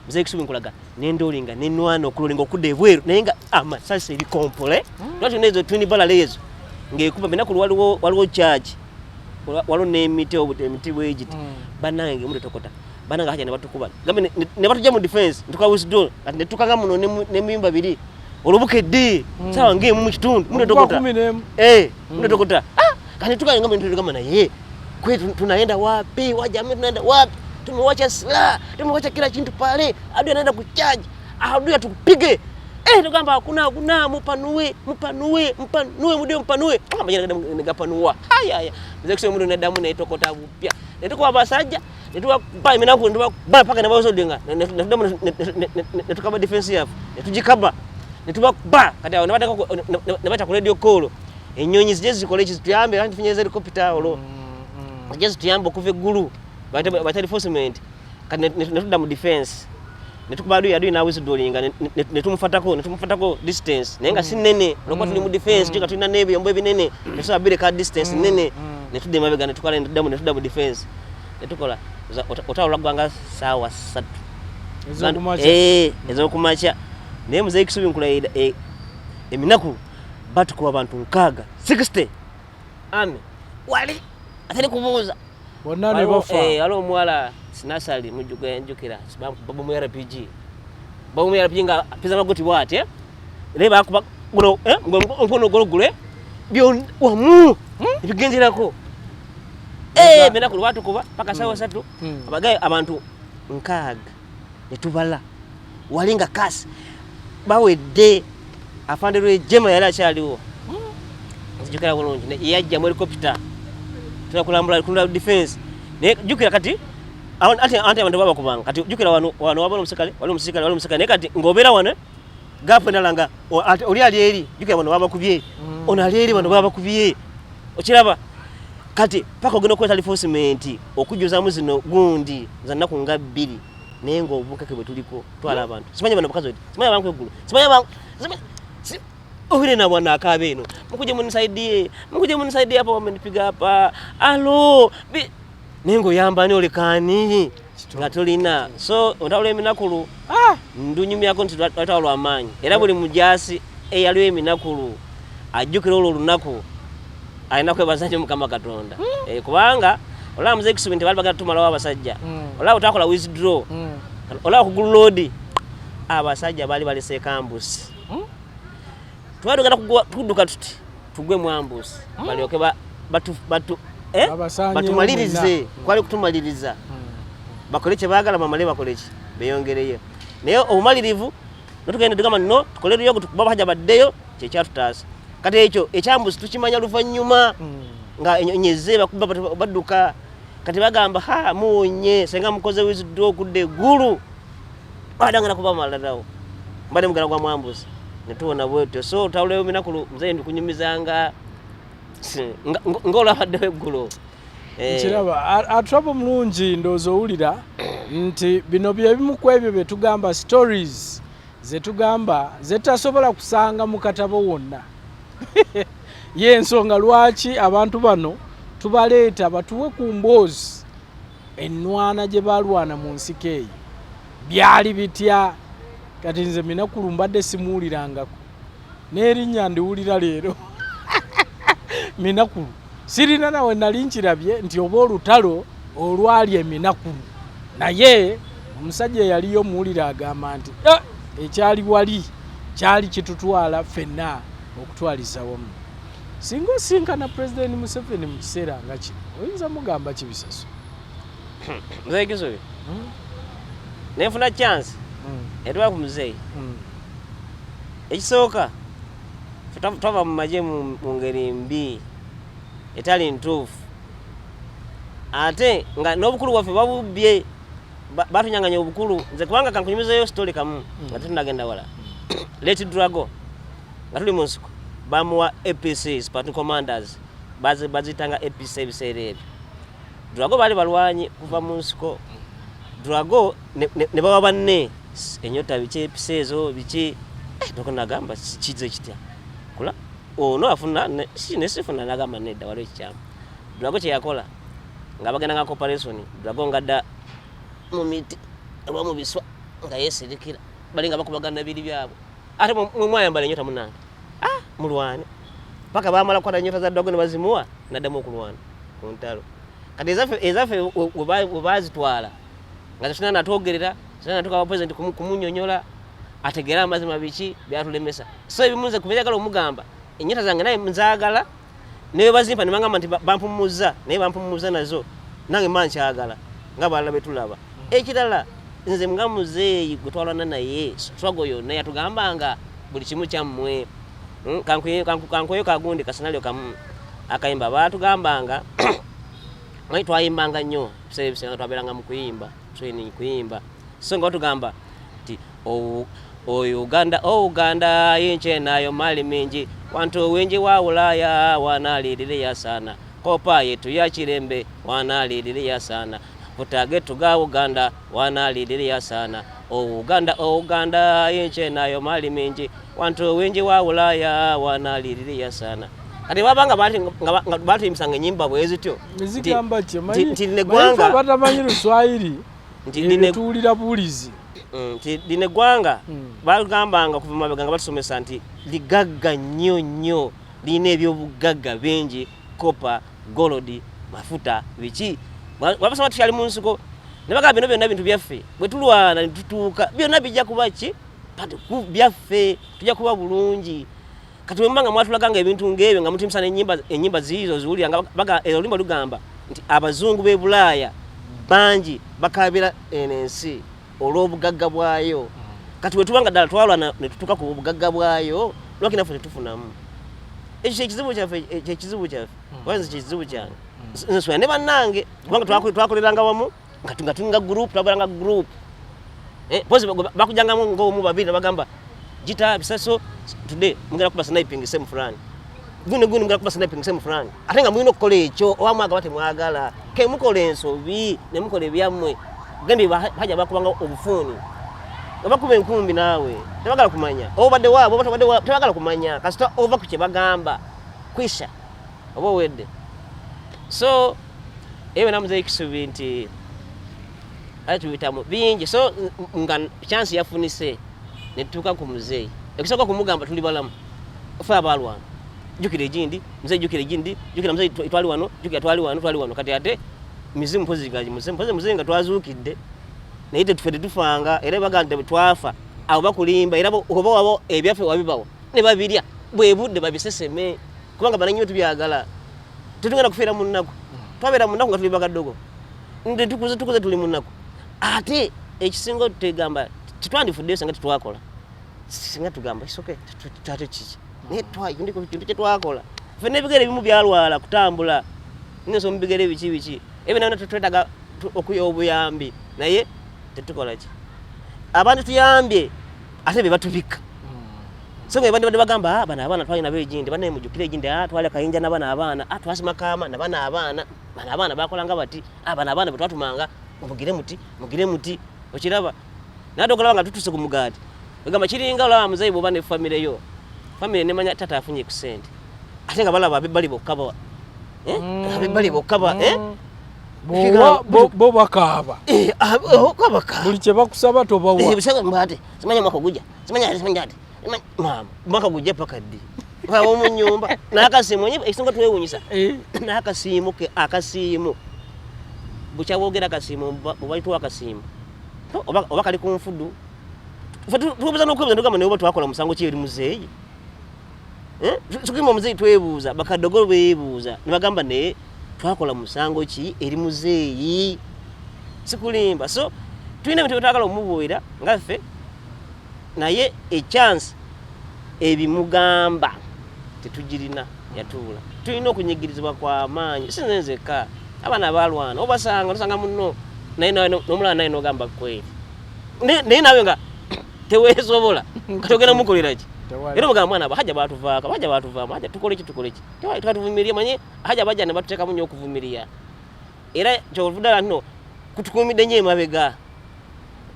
Muzeeyi Kisubi nkulaga nendolinga nenwana okulolinga okudda ebweru naye nga amasasi ebikompole. Lwaki nezo twin barrel ezo ng'ekuba Minakulu waliwo charge, waliwo n'emiti emiti bwegiti. Bannange ng'emundu etokota, bannange haja ne batukuba gambe ne batujja mu defense ntuka withdraw. Kati ne tukanga muno ne muyumba biri olubukedde sawa ng'emu mu kitundu mundu Okuva etokota. 11. Eh, mundu etokota. Ah, kati tukanga ngambe tugamba naye kwe tunaenda wapi wajamii, tunaenda wapi? Tumewacha silaha, tumewacha kila kintu pale, adui anaenda kuchaji, adui atupige. Eh, tugamba hakuna hakuna, mupanue mupanue mupanue mudio mupanue kama negapanua. Haya haya, mzee kusema mundu na damu naitokota bupya netukuba abasajja netubakuba Eminaku netubakuba paka nebawosodinga netudamu netukaba defense yaffe netugikaba netubakuba. Kati awo nebata ku radio call ennyonyi zijje zikole eki zituyambe kandi tufunye helicopter olwo zijje zituyambe okuva eggulu bata reinforcement. Kati netudda mu defense netukuba adui, adui nawithdralinga netumufatako distance naye nga si nnene olwokuba tuli mu defense nga tulina n'ebyombo ebinene netusobola bireka distance nnene. Netudda emabega netukola netuddamu netudda mu defense netukola otalo lwaggwanga saawa 3 Ez'okumakya. Eh, ez'okumakya. Naye muzeeyi Kisubi nkulayira Eminaku batukuba abantu 60, 60 ami wali atali kubuuza. Bonna ne Waliwo bafa. Waliwo omuwala Sinasali mujjukira bamu RPG, bamu RPG nga apiza magoti bwati, eh? Naye bakuba guno, eh, omukono golugule byonna wamu ebigenderako. Eminaku lwatukuba paka sawa 3. Abagaye abantu 60 netubala wali nga kasi bawedde. Afande Lwejema yali akyaliwo, nzijukira bulungi, yajja mu helicopter tuna kulambula kulambula defense. Naye jjukira kati ate abantu babakubanga. Kati jjukira wano wano wabona omusirikale, wali omusirikale, wali omusirikale, naye kati ng'obeera wano gap endala nga ate oli ali eri, jjukira wano babakubye, ono ali eri wano babakubye, okiraba? Kati paka ogenda okukweta reinforcement okujjuzamu zino gundi za nnaku nga 2 naye ng'obukeke bwe tuliko twala abantu simanyi bano bakazi simanyi abantu eggulu simanyi abantu owire na bwana akaaba eno mukuje munisaidie, mukuje munisaidie hapa wamenipiga hapa alo naye ng'oyamba ani olekaani nga tolina. So olutalo lw'Eminakulu ndunyumyako nti lwatalo lwamaanyi era buli mujaasi eyaliwo Eminakulu ajjukira olwo olunaku. Alina kwebaza nnyo Mukama Katonda. Kubanga olaba Muzeeyi Kisubi nti baali bagala tumalawo abasajja. Olaba twakola withdraw. Olaba ku Gulu Road abasajja baali baleseeko ambusi. Twali tugenda kudduka tuti tugwe mu ambusi balyoke Babasaanyeewo batumalirize. mwenna. Kwali kutumaliriza. Bakole kye baagala, bamale bakole ki, beeyongereyo. Naye obumalirivu netugenda tugamba no tukole luyogo tukuba abasajja baddeyo, kyekyatutaasa. Kati ekyo ekyambusi tukimanya luvannyuma nga enyeze bakuba badduka. Kati bagamba ha muwonye senga mukoze withdraw okudda eggulu badangana kuba malalawo mbadde mugala gwa mwambusi netuwona bwetyo. So tawuleyo Minakulu muzeeyi ndikunyumizanga ng'olabaddewo eggulo. Nkiraba atulaba omulungi. Ndowooza owulira nti bino byebimu ku ebyo bye tugamba, stories zetugamba zetasobola kusanga mu katabo wonna. Yensonga lwaki abantu bano tubaleeta batuwe ku mboozi ennwana gye balwana mu nsiko eyo byali bitya. Kati nze Minakulu mbadde simuwulirangako n'erinnya, ndiwulira leero Minakulu. Sirina nawe nali nkirabye nti oba olutalo olwali eminakulu, naye omusajja eyaliyo muwulira agamba nti ekyali wali kyali kitutwala ffenna okutwaliza wamu. Singa osinkana Pulezidenti Museveni mu kiseera nga kino, oyinza mugamba kibisaso? Muzeeyi Kisubi, nenfuna chance etuba ku muzeeyi. Ekisooka, ffe twava mu magye mu ngeri mbi etali ntuufu, ate nga n'obukulu bwaffe babubbye, batunyanganya obukulu. Nze kubanga kankunyumizayo story kamu nga tetunagenda wala. Late Drago, nga tuli mu nsiko, bamuwa APCs, platoon commanders, baziyitanga APC ebiseera ebyo. Drago baali balwanyi kuva mu nsiko. Drago ne bawa banne enyota biki, APC ezo biki. Drago nagamba kize kitya kula ono afuna nesifuna, nagamba nedda, waliwo ekikyamu. Drago kyeyakola nga bagenda nga operation, Drago ngadda mu miti oba mu biswa nga yeesirikira, bali nga bakubagana biri byabwe, ate mwe mwayambala enyota munange, mulwane paka bamala kukwata enyota za Drago ne bazimuwa, naddamu okulwana ku ntalo. Kati ezaffe we bazitwala nga tetunana natwogerera, tunana natuka wa president kumunyonyola ategere amazima biki byatulemesa. So ebimu nze kubyagala omugamba enyota zange naye nzaagala, naye bazimpa ne bagamba nti bampumuza, naye bampumuza nazo nange mba nkyagala nga balala betulaba. Ekirala, nze nga muzeeyi gwe twalwana naye struggle yonna yatugambanga buli kimu kyammwe. Kankuyeyo kagundi kasinalyo kamu akayimba batugambanga. Manyi twayimbanga nnyo ebiseera ebisinga, twabeeranga mu kuyimba, training, kuyimba. So nga batugamba nti o Uganda, o Uganda inche nayo mali mingi, wantu wingi wa Ulaya wanalililia sana, copper yetu ya Kilembe wanalililia sana, mafuta ga Uganda wanalililia sana, o Uganda, o Uganda inche nayo mali mingi, wantu wingi wa Ulaya wanalililia sana. Kati babanga nga batuyimbisanga enyimba bwe zityo. Zigamba ki? Nti lino eggwanga Batamanyi Luswayiri nti lino tuwulira buwulizi. Nti lino eggwanga bagambanga okuva mabega nga batusomesa nti ligagga nnyo nnyo, lirina ebyobugagga bingi, copper, gold, mafuta, biki. Wabasoma tukyali mu nsiko ne bagamba bino byonna bintu byaffe, bwe tulwana ne tutuuka byonna bijja kuba ki byaffe, tujja kuba bulungi. Kati bwe muba nga mwatulaganga ebintu ng'ebyo nga mutimisa n'ennyimba, ennyimba ziizo ziwulira nga oluyimba lugamba nti abazungu b'e Bulaaya bangi bakaabira eno ensi olw'obugagga bwayo. Kati bwe tuba nga ddala twalwana ne tutuuka ku bugagga bwayo, lwaki naffe tetufunamu? Ekyo kyekizibu kyaffe, kyekizibu kyaffe, oba nze kyekizibu kyange. Nze ne bannange kubanga twakoleranga wamu nga tulinga group, twabeeranga group. Mpozi bakujangamu ng'omu babiri ne bagamba gita bisaso, today mugenda kuba sniping sehemu fulani, gundi gundi mugenda kuba sniping sehemu fulani, ate nga mulina okukola ekyo oba mwagala temwagala, ke mukola ensobi ne mukola ebyammwe. Gambye bajja bakubanga obufuuni nga bakuba enkumbi, naawe tebagala kumanya obadde waabwe oba tobadde waabwe, tebagala kumanya kasita ova ku kye bagamba kwisha oba owedde. So eyo namuzeeyi Kisubi nti ate tubitamu bingi. So nga chance yafunise netutuuka ku muzeeyi, ekisooka kumugamba tuli balamu, fe abalwana. Jjukira egindi muzeeyi, jjukira egindi, jjukira muzeeyi, twali wano, jjukira twali wano, twali wano. Kati ate mizimu mpozi nga mpozi muzeeyi nga twazuukidde, naye tetufe tetufanga, era baga nti twafa, abo bakulimba. Era oba wabo ebyaffe wabibawo ne babirya, bwe budde babiseseme, kubanga bananyi tubyagala, tetugenda kufiira mu nnaku. Twabeera mu nnaku nga tuli bakadogo, nti tukuze, tukuze tuli mu nnaku. Ate ekisinga tegamba tetwandifuddeyo singa tetwakola, singa tugamba isoke ate kiki, naye kintu kyetwakola ffe n'ebigere ebimu byalwala kutambula nso mu bigere biki biki ebyo nabyo twetaaga okuya obuyambi, naye tetukola ki. Abantu tuyambye ate be batubikka, so nga bandi badde bagamba, "Ah, bano abaana twali nabo egindi, banaye mujjukire egindi, ah, twali akayinja nabano abaana, ah, twasima kaama nabano abaana, bano abaana bakolanga bati, ah, bano abaana bwe twatumanga mugire muti, mugire muti." Okiraba naye ate okulaba nga tutuse ku mugaati, ogamba kiringa olaba muzeeyi bw'oba ne famire yo, famire nemanya tata afunye ku ssente, ate nga balaba abebbali bokka ba, eh? Abebbali bokka ba, eh? Bo bakaaba. Eh, ah, oh, kabaka buli kye bakusaba tobawa. Bisaga mbate simanya mwaka gujja, simanya simanya ati mama mwaka gujja paka ddi awo mu nyumba n'akasiimu onye ekisinga twewunyisa n'akasiimu ke akasiimu bukya boogera akasiimu bwebalituwa akasiimu oba kali ku nfudu. Ffe twebuuza n'okwebuuza, tugamba naye oba twakola musango ki eri muzeeyi? Eh? Tukima omuzeeyi twebuuza, bakadogo beebuuza ne bagamba naye twakola musango ki eri muzeeyi? Sikulimba, so tulina ebintu byetwagala omubuulira nga ffe, naye echance ebimugamba tetugirina. Yatuula tulina okunyigirizibwa kwa maanyi, si nze nzekka, abaana balwana obasanga nosanga muno naye nawe nomulala naye nogamba kweri naye nawe nga teweesobola, kati ogenda mukolera ki? Tewali. Era omugamba mwana abahajja batuvaako, abahajja batuvaamu, hajja tukole ki, tukole ki? Tewali, tukatuvumirye manye hajja bajja ne batuteekamu nnyo okuvumirya, era kyovudala nno kutukuumidde nnyo emabega.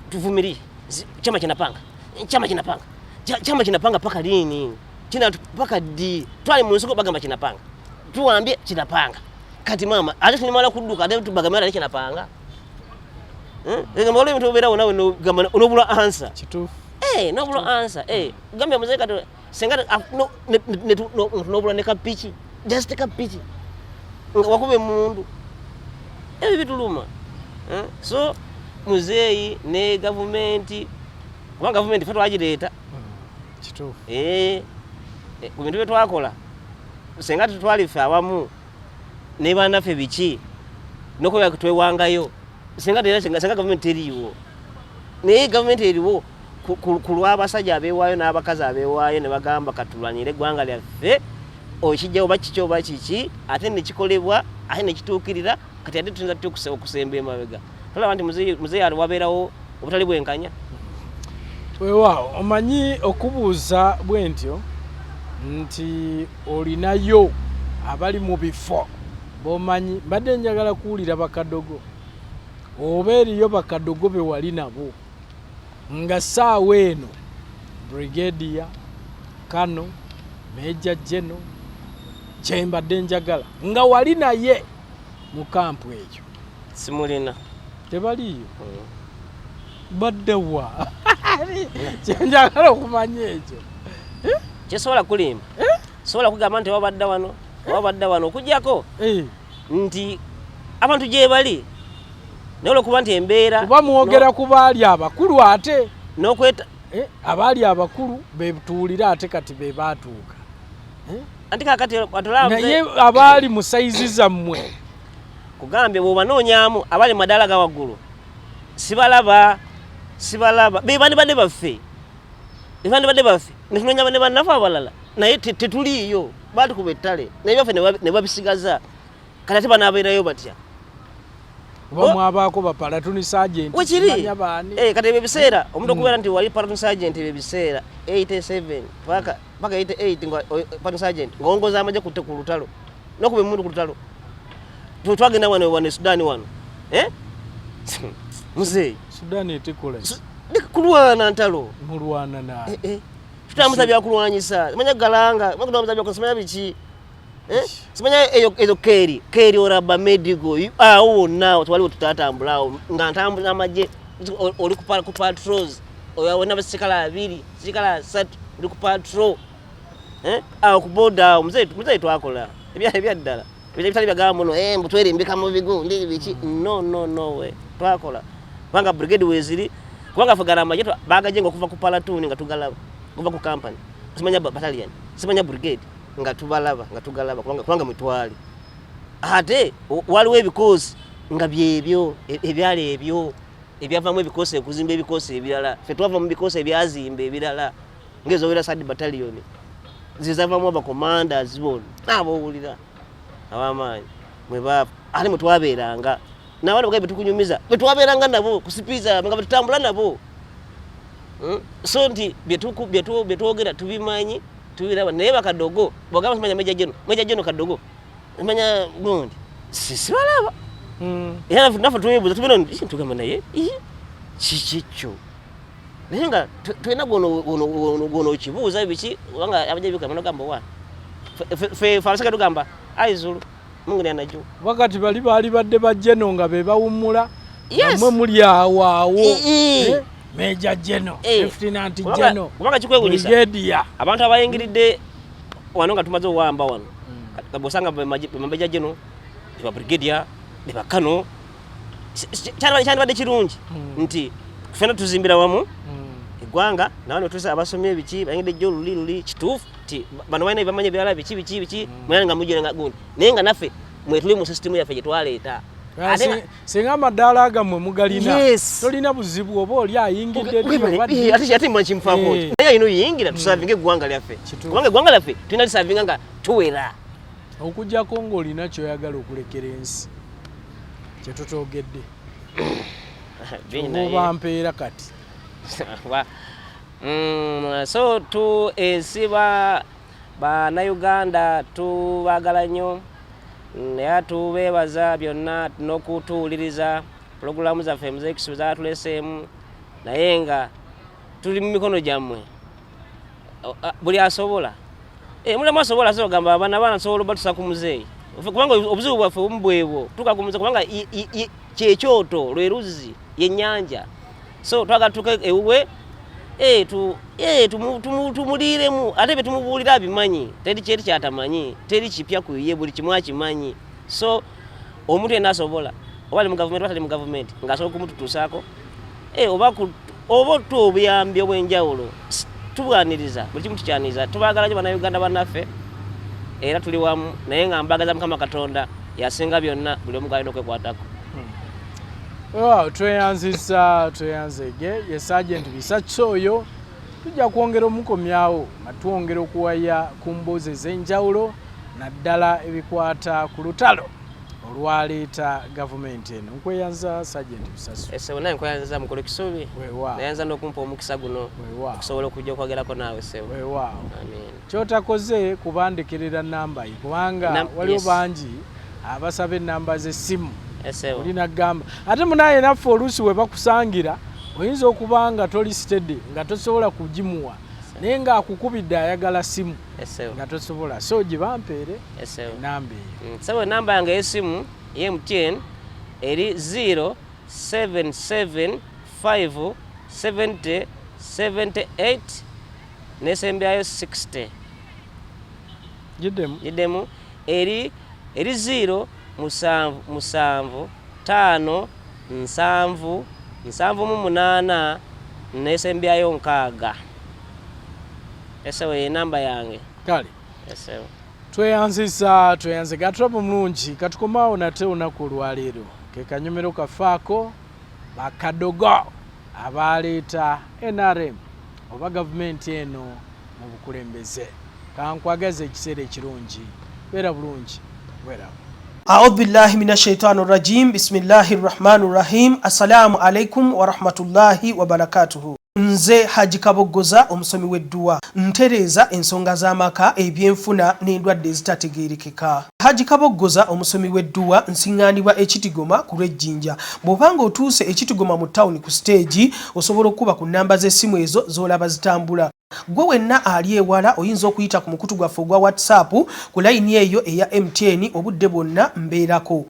Tuvumirye chama kinapanga, chama kinapanga, chama kinapanga paka lini? Kina paka ddi? Twali mu nsiko bagamba kinapanga, tuwambye kinapanga, kati maama ate tulimala kudduka ate tubagambe ate kinapanga. Hmm? Egamba waliwo ebintu obeerawo nawe nogamba nobula answer. Kituufu. Eh, nobula answer. Eh, gambye muzeeyi kati senga no nobula ne kapiki, just kapiki nga wakuba emundu, ebyo bituluma. Eh, so muzeeyi ne gavumenti, kuba gavumenti fe twagireeta. Kituufu. Eh, ku bintu bye twakola senga tetwali ffe awamu ne bannaffe biki nokuba twewangayo, senga era senga gavumenti teriiwo, naye gavumenti eriwo ku lw'abasajja abeewaayo n'abakazi abeewaayo ne bagamba katulwanire eggwanga lyaffe, okijja oba kiki oba kiki, ate nekikolebwa ate nekituukirira. Kati ate tuyinza tutya okusemba emabega? Tolaba nti muzeeyi ali wabeerawo obutali bwenkanya? Weewaawo, omanyi okubuuza bwe ntyo nti olinayo abali mu bifo b'omanyi, mbadde njagala kuwulira bakadogo oba eriyo bakadogo be wali nabo nga ssaawa eno brigadier, kano, major general, kyembadde njagala nga wali naye mu kampu eyo. Simulina. Tebaliiyo? Baddewa? Kyenjagala okumanya ekyo. Kyesobola kulimba, sobola kugamba nti oba badda wano oba badda wano, okugyako nti abantu gye bali, naye olwokuba nti embeera kuba mwogera ku baali abakulu ate n'okweta abaali abakulu betuwulira ate kati be baatuuka. Anti kakati atolaba naye abaali mu sayizi zammwe. Kugambye bw'obanoonyaamu abali mu madaala ga waggulu sibalaba, sibalaba. Be bandibadde baffe, be bandibadde baffe, netunoonya ne bannaffe abalala, naye tetuliiyo. Baatukuba ettale naye byaffe ne babisigaza, kati ate banaabeerayo batya? Oba mwabaako ba platoon sergeant. Wekiri. Simanya baani. Eh, kati ebyo ebiseera omuntu okubeera nti wali platoon sergeant, ebyo ebiseera 87 paka 88 nga platoon sergeant ng'ongoza amagye ku lutalo nokuba emundu ku lutalo. Twagenda wano e Sudan wano, eh? Muzeeyi. Sudan etekola ki? Kulwana ntalo. Mulwana naye? Eh, eh. Tutambuza byakulwanyisa, simanya galanga kutambuza byakulwanyisa, simanya biki. Eh? Simanya eyo ezo keeri oraba medigo awo wonna awo twaliwo tutatambula awo nga ntambuza amagye oli ku patrols, wonna basikala abiri, sikala asatu, oli ku patrol. Eh? Awo ku boda awo muzeeyi twakola ebyaddala ebitali byagamba muno eh, mbu twerimbika mu bigundi biki. No, no, no way, twakola kubanga brigade weziri, kubanga ffe gano amagye bagajenga okuva ku platoon nga tugalaba, okuva ku company, simanya battalion, simanya brigade, nga tubalaba, nga tugalaba, kubanga mwetwali. Ate waliwo ebikoosi nga byebyo ebyali ebyo ebyavamu ebikoosi okuzimba ebikoosi ebirala. Ffe twava mu bikoosi ebyazimba ebirala ng'ezowera third battalion, zezavamu abacommanders bonna abowulira ab'amaanyi mwe baava, ate mwe twabeeranga n'abaana bagaye betukunyumiza, bwe twabeeranga nabo ku sipiiza nga betutambula nabo. So nti byetwogera tubimanyi, tubiraba, naye bakadogo bwagamba simanya Major General, Major General kadogo manya gundi sibalaba. Era naffe twebuuza, tubeera nti tugamba naye kiki kyo, naye nga tulina gwono okibuuza biki, kubanga abajja bikama nogamba wa fe abasajja tugamba aizulu Mungu ni anajua. Wakati bali baali badde bajeno nga be bawummula, mwe muli awo awo. Eh? Major General, Lieutenant General, kubanga kikwewunyisa Brigadier. Abantu abayingiridde wano nga tumaze owamba wano, bwosanga bamajor general, ba brigadier, be bakano, kyandibadde kirungi nti ffena tuzimbira wamu eggwanga. Nabano tusa abasomye biki bayingidde jjo luli luli kituufu nti bano balina byebamanyi ebirala biki biki biki, mwena nga mujira nga gundi, naye nga naffe mwetuli mu sisitimu yaffe gye twaleeta. Singa amadaala gammwe mugalina, tolina buzibu oba oli ayingidde. Ate mwe kimufaako naye alina oyingira tusavinga eggwanga lyaffe, kubanga eggwanga lyaffe tulina lisavinga nga tuwera. Okuggyako ng'olina kyoyagala okulekera ensi kyetutogedde oba mpeera kati. So tu ensi bannayuganda tubagala nnyo, era tubeebaza byonna n'okutuwuliriza pulogulaamu zaffe Muzeekisubi zatuleseemu, naye nga tuli mu mikono gyammwe. Buli asobola, mulimu asobola asobola ogamba abaana baana nsobola obatusa ku muzeeyi, kubanga obuzibu bwaffe obumu bwebwo tuka ku muzeeyi, kubanga kyekyoto lwe luzzi yennyanja. So twagala tutuuke ewuwe, tumuliiremu, ate bye tumubuulira abimanyi, teri kyeri kyatamanyi, teri kipya ku ye, buli kimu akimanyi. So omuntu yenna asobola, oba ali mu gavumenti oba tali mu gavumenti, ng'asobola okumututuusaako, oba otuwa obuyambi obw'enjawulo, tubwaniriza, buli kimu tukyaniriza. Tubaagala nnyo bannayuganda bannaffe, era tuli wamu, naye nga mbagaza Mukama Katonda yasinga byonna, buli omu gwalina okwekwatako. Tweyanzisa, tweyanzege. Ye Sergeant Bisakisa oyo, tujja kwongera omukomyawo nga twongera okuwaya ku mboozi ez'enjawulo, naddala ebikwata ku lutalo olwaleeta gavumenti eno. Nkweyanza, Sergeant Bisaso. Ssebo, naye nkweyanza, mukulu Kisubi, nayanza n'okumpa omukisa guno okusobola okujja okwogerako naawe, ssebo. Weewaawo. Kyotakoze kubandekerera namba ye, kubanga waliwo bangi abasaba enamba z'essimu, olina gamba ate munaye naffe oluusi we bakusangira oyinza okuba nga toli steady nga tosobola kugimuwa, naye ng'akukubidde ayagala simu nga tosobola, so gibampeere enamba eyo. Ssebo, enamba yange ey'essimu ye MTN eri 0775 70 78 nesembyayo 60. Giddemu. Giddemu, eri 0 7 7 5 7 78 nesembyayo 60. Ssebo, ye namba yange. Kale. Ssebo. Tweyanziza, tweyanze gatulaba omulungi. Katukomaawo nate olunaku olwaleero, ke kanyomero kafaako bakadogo abaleeta NRM oba gavumenti eno mu bukulembeze. Kankwagaza ekiseera ekirungi, beera bulungi, weeraba. Audhu billahi min ashaitani rajim, bismillahi rahmani rahim. Assalamu alaikum warahmatullahi wabarakatuhu. Nze Haji Kaboggoza, omusomi w'edduwa, ntereeza ensonga z'amaka, ebyenfuna n'endwadde ezitategeerekeka. Haji Kaboggoza, omusomi w'edduwa, nsiŋŋaanibwa Ekitigoma ku lw'Ejjinja. Bw'obanga otuuse Ekitigoma mu tawuni ku siteegi, osobola okukuba ku nnamba z'essimu ezo z'olaba zitambula. Gwe wenna ali ewala oyinza okuyita ku mukutu gwaffe ogwa WhatsApp ku layini eyo eya MTN, obudde bwonna mbeerako.